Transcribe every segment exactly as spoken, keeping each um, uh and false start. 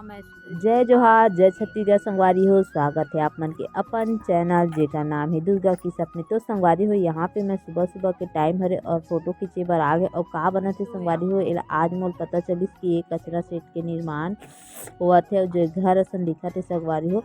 जय जोहार, जय छत्तीसगढ़ संगवारी हो। स्वागत है आप मन के अपन चैनल जेकर नाम है दुर्गा की सपने। तो संगवारी हो, यहाँ पे मैं सुबह सुबह के टाइम हरे और फोटो खींचे बर आ गए। और का बनत है संगवारी हो, एला आज मोल पता चलिस कि एक कचरा शेड के निर्माण होवत है, जो घर असन दिखत है संगवारी हो।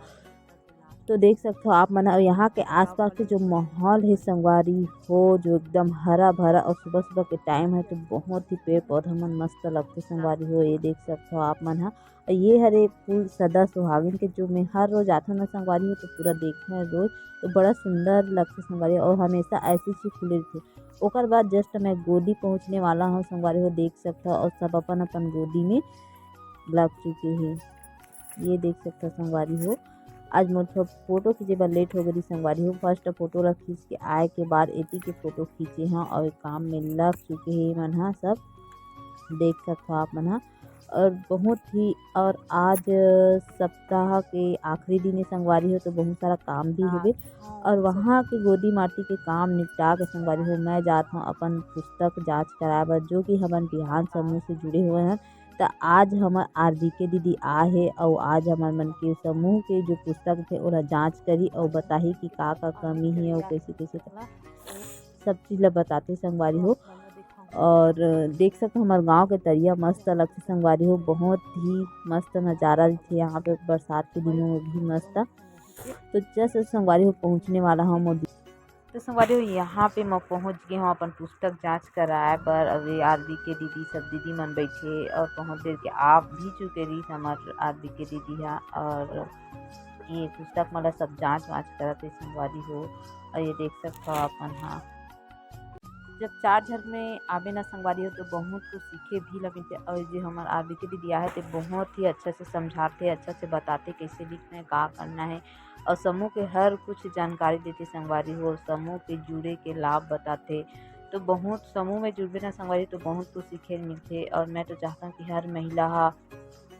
तो देख सकथो आप मन ह, यहाँ के आसपास के जो माहौल है संगवारी हो, जो एकदम हरा भरा और सुबह सुबह के टाइम है तो बहुत ही पेड़ पौधा मन मस्त लगथे संगवारी हो। ये देख सकथो आप मन ह, ये हरे फूल सदा सुहागिन के, जो मैं हर रोज आथन ना संगवारी हो तो पूरा देखना है रोज, तो बड़ा सुंदर लगथे संगवारी हो। और हमेशा ऐसे ही फूले रहिथे। ओकर बाद जस्ट मैं गोदी पहुँचने वाला हूँ संगवारी हो, देख सकथो। और सब अपन अपन गोदी में लग चुके हैं, ये देख सकथो संगवारी हो। आज मोर थो-, फोटो खींचे बर लेट हो गई संगवारी हो। फर्स्ट फोटो ला खींच के आए के बाद एती के फोटो खींचे हैं और काम में लग चुके हैं मन ह, सब देख सकथो आप मन ह। और बहुत ही, और आज सप्ताह के आखिरी दिन है संगवारी हो, तो बहुत सारा काम भी हवे। और वहाँ के गोदी माटी के काम निपटा के संगवारी हो, मैं जात हूँ अपन पुस्तक जांच कराए बर, जो कि हमन बिहान समूह से जुड़े हुए हैं। त आज हमर आरबीके दीदी आ हे, अउ आज हमर मन के समूह के जो पुस्तक थे, ओला जांच करी अउ बताही कि का का कमी हे अउ कैसे कैसे, सब चीज ला बताथे संगवारी हो। और देख सकते, हमर गांव के तरिया मस्त लगथे संगवारी हो, बहुत ही मस्त नजारा दिखथे यहाँ पे बरसात के दिनों में भी मस्त। तो जैसे संगवारी हो पहुँचने वाला हूँ मोदी। तो संगवारी हो, यहाँ पे मैं पहुँच गई हूँ अपन पुस्तक जांच कराए बर। अभी आरबीके दीदी, सब दीदी मन बैठे और बहुत देर के आप भी चुके रही हमार आरबीके दीदी हा। और ये पुस्तक मन ला सब जांच वांच करत हे संगवारी हो। और ये देख सकथो अपन हा, जब चार झन में आबे ना संगवारी हो, तो बहुत कुछ सीखे भी ला मिलथे। और जे हमार आरबीके दीदी आहे, ते बहुत ही अच्छा से समझाथे, अच्छा से बताथे, कैसे लिखना है, का करना है। और समूह के हर कुछ जानकारी देथे संगवारी हो, समूह के जुड़े के लाभ बताथे। तो बहुत समूह में जुड़बे ना संगवारी, तो बहुत कुछ सीखे ल मिलथे। और मैं तो चाहता हूँ कि हर महिला हा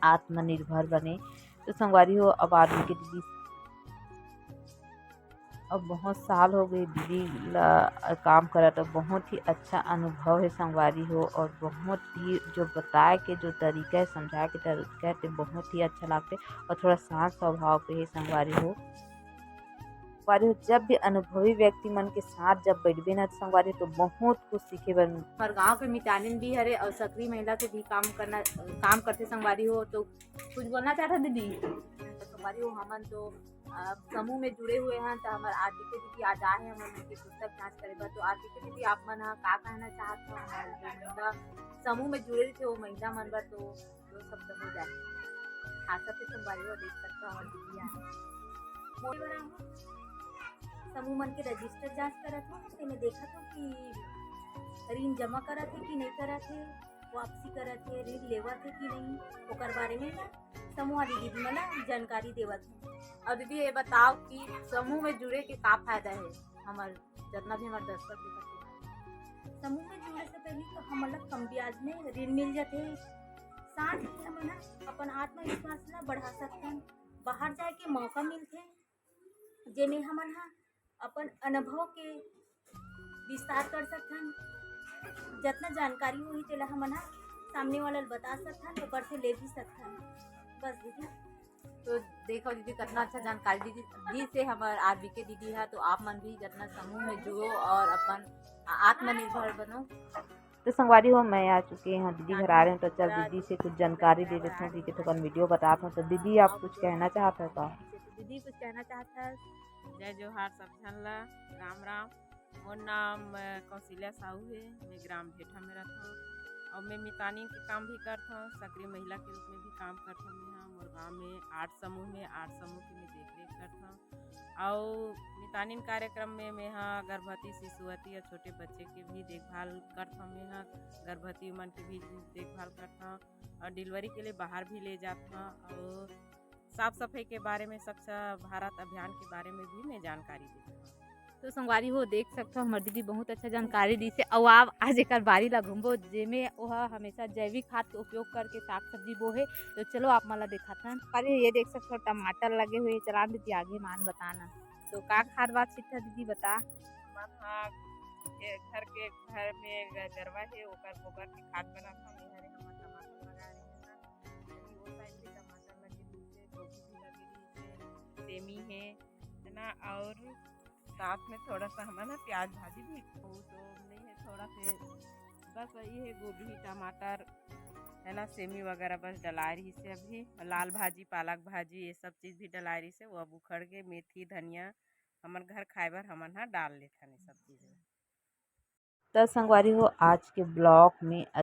आत्मनिर्भर बने। तो संगवारी हो, अब आरबीके दीदी, अब बहुत साल हो गए दीदी ला काम करत, और बहुत ही अच्छा अनुभव है संगवारी हो। और बहुत ही जो बताए के जो तरीका है, समझाए के तरीका है, ते बहुत ही अच्छा लगथे। और थोड़ा शांत स्वभाव के है संगवारी हो। संगवारी हो, जब भी अनुभवी व्यक्ति मन के साथ जब बैठबे ना संगवारी, तो बहुत कुछ सीखे बर मिलथे। हमारे गांव के मितानिन भी हरे और सक्रिय महिला के भी काम करना, काम करथे संगवारी हो। तो कुछ बोलना चाहता दीदी? तो संगवारी हो, हमन तो अ, समूह में जुड़े हुए हैं, तो हमारे आरबीके दीदी आज आए हैं, हमन उनकी पुस्तक जांच करे बर। तो आरबीके दीदी, आप मन ह का कहना चाहत हो? हमारे जो महिला समूह में जुड़े थे, वो महिला मन बर तो दो शब्द हो जाए, खास करके संगवारी हो, देख सकता हूँ, दीदी आ मोर बड़ा हो, समूह मन के रजिस्टर जांच करत हो, तेमे देखत हो कि ऋण जमा करत है कि नहीं करत है, वापसी करत है, ऋण लेवत है कि नहीं, ओकर बारे में ना समूह वाली दीदी मन ला जानकारी देवत है। और दीदी, ये बताओ कि समूह में जुड़े के का फायदा है, हमार जितना भी हमार दर्शक देखत है? समूह में जुड़े से पहले तो हमन ला कम ब्याज में ऋण मिल जाथे, साथ ही हमन ह अपन आत्मविश्वास ला बढ़ा सकथन, बाहर जाए के मौका मिलथे, जेमे हमन ह अपन अनुभव के विस्तार कर सकथन। जतना जानकारी होही, तेला हमन ह सामने वाला ल बता सकथन, ओकर से ले भी सकथन। बस दीदी। तो देखो दीदी, कितना अच्छा जानकारी दीदी दी से हमर आरबीके दीदी है। तो आप मन भी जतना समूह में जुड़ो और अपन आत्मनिर्भर बनो। तो संगवारी हो, मैं आ चुके हैं दीदी घर आ रहे हैं, तो चल दीदी से कुछ जानकारी दे देते हैं, दीदी के थोकन वीडियो बताते हैं। तो दीदी, आप कुछ कहना चाहते हो का? दीदी कुछ कहना चाहत हस? जय जोहार सब झन ला, राम राम। मोर नाम, अ, कौशल्या साहू हे। मैं ग्राम भेठा में रहथौं और मैं मितानिन के काम भी करथौं, सक्रिय महिला के रूप में भी काम करथौं। मैं ह मोर गांव में आठ समूह में, आठ समूह के मैं देख रेख करथौं। अउ मितानिन कार्यक्रम में मैं ह गर्भवती, शिशुवती और छोटे बच्चे के भी देखभाल करथौं। मैं ह गर्भवती मन के भी देखभाल करथौं और डिलीवरी के लिए बाहर भी ले जाथौं। और साफ सफाई के बारे में, स्वच्छ भारत अभियान के बारे में भी मैं जानकारी देथौं। तो संगवारी हो, देख सकथो, हमर दीदी बहुत अच्छा जानकारी दी से। अउ आप आज एकर बारी ला घूमबो, जेमे ओह हमेशा जैविक खाद के उपयोग करके साग सब्जी बोहे। तो चलो, आप मन ला दिखाथन। अरे, ये देख सकथो, टमाटर लगे हुए। चला दीदी, आगे मान बताना, तो का खाद वाद छिटथा दीदी, बता। हमन ह ए, घर के, घर में ग-, गरवा हे, ओकर गोबर के खाद बनाथन। ये हरे हमर टमाटर लगा रहे हैं, अभी वो साइड भी टमाटर लगे। और साथ में थोड़ा सा हमन ह प्याज भाजी भी, बहुत तो नहीं है, थोड़ा से बस यही है, गोभी, टमाटर है ना, सेमी वगैरह बस डलाए रही से। अभी लाल भाजी, पालक भाजी, ये सब चीज भी डलाए रही से। वो अब उखड़ के मेथी, धनिया हमन घर खाए बर हमन ह डाल लेथन ये सब चीज में। त संगवारी हो, आज के ब्लॉग में